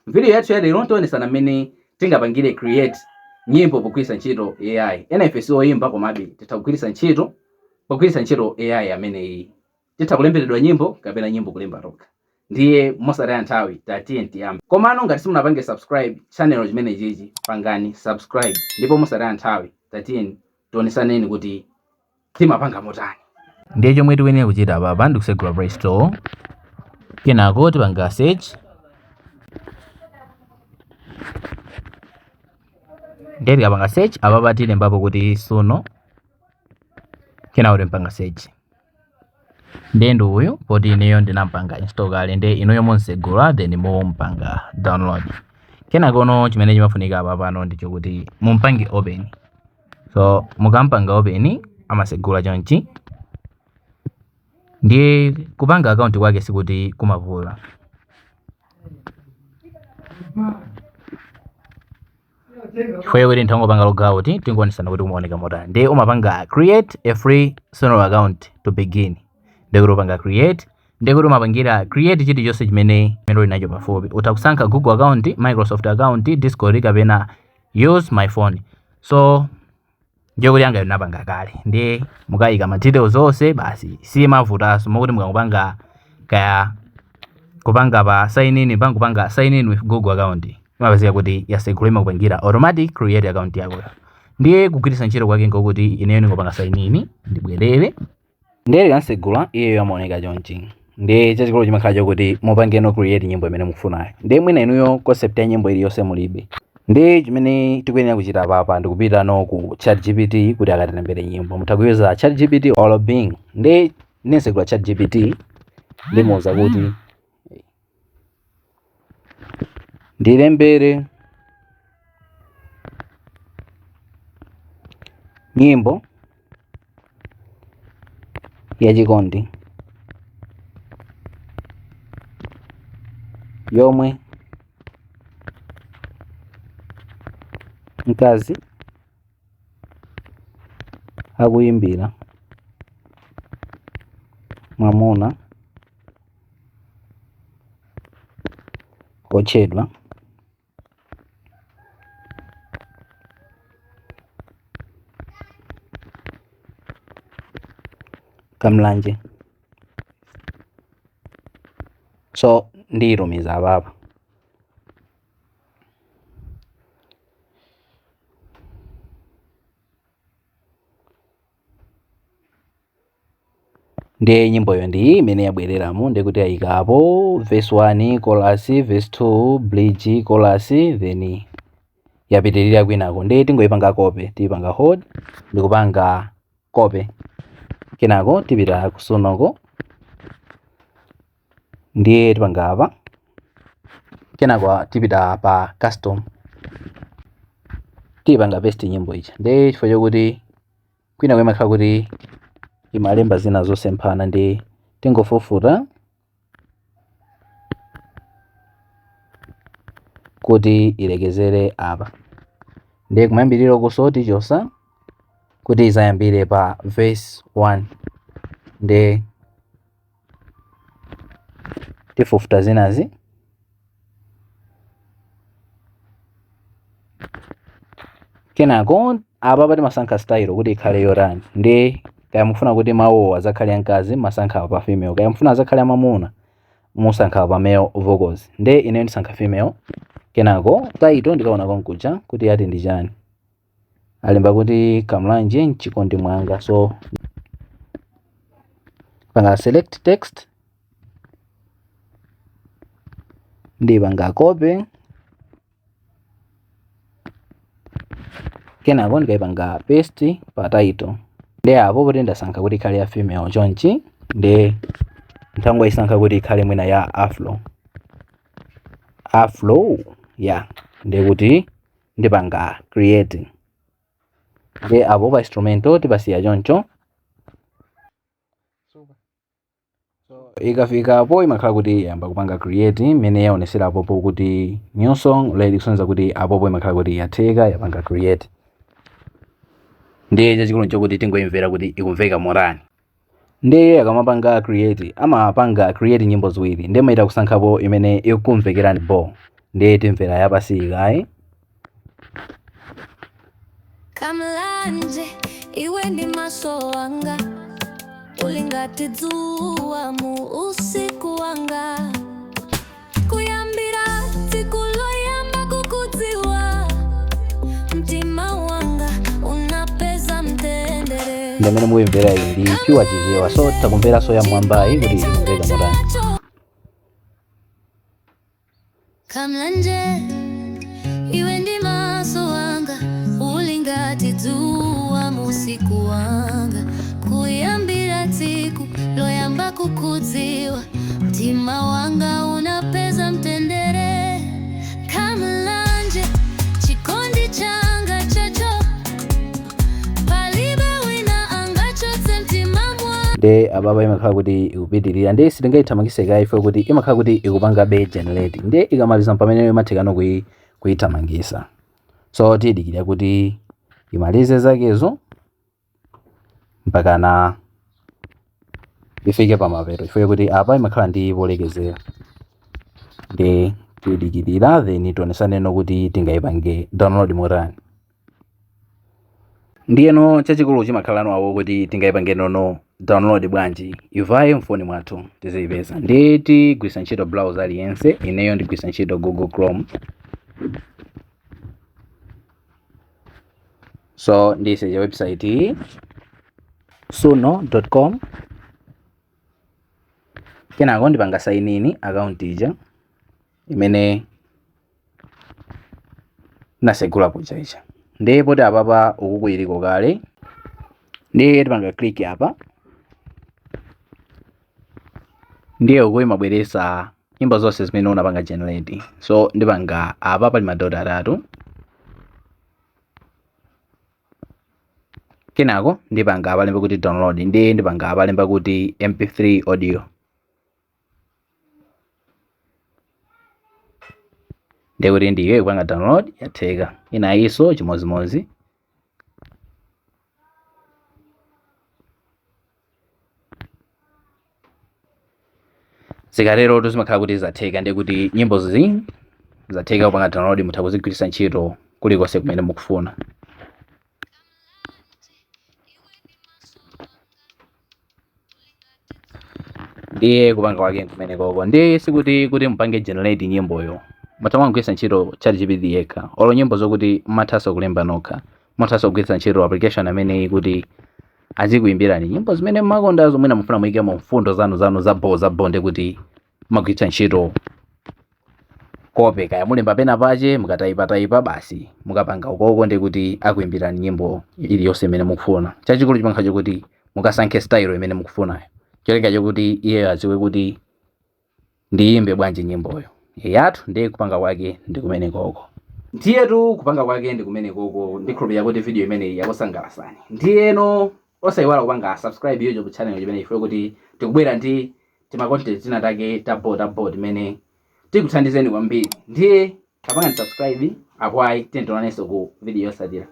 Video yathu ya lero tionesana mmene tingapangire create nyimbo pogwiritsa ntchito AI. Ena ife sioyimba, komabe titha kugwiritsa ntchito pogwiritsa ntchito AI ameneyi. Titha kulemberedwa nyimbo kapena nyimbo kulemba tokha. Ndiye mosataya nthawi, tatiye tiyambe. Komano ngati simunapange subscribe channel chimene chichi, pangani subscribe, ndipo mosataya nthawi tatiye tionesaneni kuti timapanga motani. Ndiye chomwe tikuyenera kuchita apapa ndi kusegula Play Store, kenako tipanga search. Ndiye tikapanga search apapa tilembapo kuti Suno, kenako timpanga search. Ndiye ndi uyu, poti ineyo ndinampanga install kale, ndiye inuyo munsegula, then mumpanga download. Kenakono chimene chimafunika apa pano ndicho kuti mumpange open. So mukampanga open amasegula chonchi. Ndiye kupanga account kwake sikuti kumavuta, chifukwa kuti ntangopanga logout, tingoonetsana kuti kumaoneka motani. Ndiye umapanga create a free Suno account to begin. Ndiye kuti upanga create, ndiye kuti umapangira create chilichonse chimene uli nacho pafupi. Utha kusankha Google account, Microsoft account, Discord kapena use my phone. So ndiye kuti anga ndinapanga kale, ndiye mukayika ma details onse basi, simavutanso mokuti mukangopanga kaya kupanga pa sign in, pangopanga sign in with Google account, imapezeka kuti yasegula, imakupangira automatic create account yakoyo. Ndiye kugwiritsa ntchito kwake ngokuti ineyo ndingopanga sign in, ndibwerere. Ndiye likansegula iyeyo amaoneka chonchi. Ndiye chachikulu chimakhala chokuti mupangeno create nyimbo imene mukufunayo. Ndiye mwina inuyo concept ya nyimbo iliyonse mulibe. Ndiye chimene tikuyenera kuchita apapa ndikupita no ku ChatGPT kuti akatilembere nyimbo. Mutha kuyuza ChatGPT or Bing. Ndiye ndisegula ChatGPT, ndimuuza kuti ndilembere nyimbo yachikondi yomwe mkazi akuyimbira mwamuna otchedwa Kamlanje. So ndiyitumiza apapa. Ndiye nyimboyo ndi imene yabwereramo. Ndiye kuti ayikapo verse 1, chorus, verse 2, bridge, chorus, then yapitirira kwinako. Ndiye tingoyipanga copy, tiyipanga hold ndikupanga copy, kenako tipita ku Sunoko. Ndiye tipanga apa, kenako tipita pa custom, tiyipanga paste nyimbo ija. Ndiye chifukwa chokuti kwina imakhala kuti imalemba zina zosemphana, ndi tingofufuta kuti ilekezere apa. Ndiye kumayambiriro kuso tichosa kuti izayambire pa verse 1. Ndiye tifufuta zinazi, kenako apa timasankha style kuti ikhale yotani. Ndi kaya mufuna kuti mawuwo azakhale amkazi, masankha pa female, kaya mufuna azakhale amamuna, musankha pa male vocals. Ndi ineyo ndisankha female. Kenako title ndikaona konkuja kuti yati ndi chani. Alemba kuti "Kamlanje mchikondi mwanga". So panga select text, ndipanga copy, kenako ndikayipanga paste pa title. Ndi apo poti ndasankha kuti ikhale ya female chonchi, ndi nthangoyisankha kuti ikhale mwina ya afro, afro ya. Ndi kuti ndipanga create. Ndi apo pa instrumental tipasiya choncho. So ikafikapo imakhala kuti yamba kupanga create, imene yaonesera apopo kuti new song ready, kusonyeza kuti apopo imakhala kuti yatheka, yapanga create. Ndiye chachikulu nchokuti tingoimvera kuti ikumveka motani. Ndiye akamapanga create, amapanga create nyimbo ziwiri, ndiye maita kusankhapo imene ikumvekerani bo. Ndiye timvera yapasi kayi. Kamlanje, iwe ndi maso wanga, uli ngati dzuwa mu usiku wanga. Kuyambira tsiku loyamba kukudziwa, mtima wanga unapeza mtendere. Ndamene mukuyimvera iyi ndi pure Chichewa, so takumveranso ya mwambayi kuti ikumveka motani. Kamlanje, iwe ndi maso wanga, uli ngati dzuwa mu usiku wanga. Kuyambira tsiku loyamba kukudziwa, mtima wanga unapeza mtendere. Kamlanje, chikondi changa chacho, palibe wina angachotse mtima mwa. Ndi apapa imakhala kuti ikupitirira, ndi sitingayithamangise kayi ife kuti imakhala kuti ikupanga be generate. Ndi ikamaliza pamene imathekano kuyithamangisa. So tiyidikira kuti imalize zakezo mpakana ifike pamapeto, chifukwa kuti apa imakhala ndi polekezera. Ndi tiyidikirira, then tionesaneno kuti tingayipange download motani. Ndiyeno chachikulu chimakhala awo kuti tingayipange nono download bwanji, ivaye mfoni mwathu tiziyipeza. Ndi tigwisa ntchito browser aliyense, ineyo ndigwisa ntchito Google Chrome. So ndisecha website iyi, suno.com. Kenako ndipanga sign in account ija imene nasegula kuja ija. Ndiye poti apapa uku kuyiliko kale, ndiye tipanga click apa. Ndiye uku imabweresa nyimbo zonse zimene unapanga generate. So ndipanga apa pali madoti atatu, kenako ndipanga apa lemba kuti download. Ndiye ndipanga apa lemba kuti mp3 audio. Ndiye kuti ndiye kupanga download yatheka. Inayinso chimozimozi. Zikatero zimakhala kuti zatheka. Ndiye kuti nyimbo zi zatheka kupanga download, mutha kuzigwiritsa ntchito kulikonse kumene mukufuna. Ndiye kupanga kwake kumene koko. Ndiye sikuti kuti mupange generate nyimboyo mutha mwangogwiritsa ntchito ChatGPT yekha, olo nyimbo zokuti mmathanso kulemba nokha, muthanso kugwiritsa ntchito application ameneyi kuti azikuyimbirani nyimbo zimene mmakondazo. Mwina mufuna muyikemo mfundo zanu zanu za bo, ndi kuti mumagwiritsa ntchito kope, kaya mulemba pena pache, mukatayipatayipa basi mukapanga ukoko, ndi kuti akuyimbirani nyimbo iliyonse imene mukufuna. Chachikulu chimakhala chokuti mukasankhe style imene mukufunayo, cholinga chokuti iyeyo adziwe kuti ndiyimbe bwanji nyimboyo yathu. Ndiye kupanga kwake ndi kumene koko. Ndiyetu kupanga kwake ndi kumene koko. Ndikhulupirira kuti video imeneyi yakusangalasani. Ndiyeno osayiwala kupanga subscribe YouTube channel chimene ife kuti tikubwera ndi tima content tina take tabo timene tikuthandizeni kwambiri. Ndiye tapangani subscribe apo ayi, tiye tionanenso ku video yotsatira.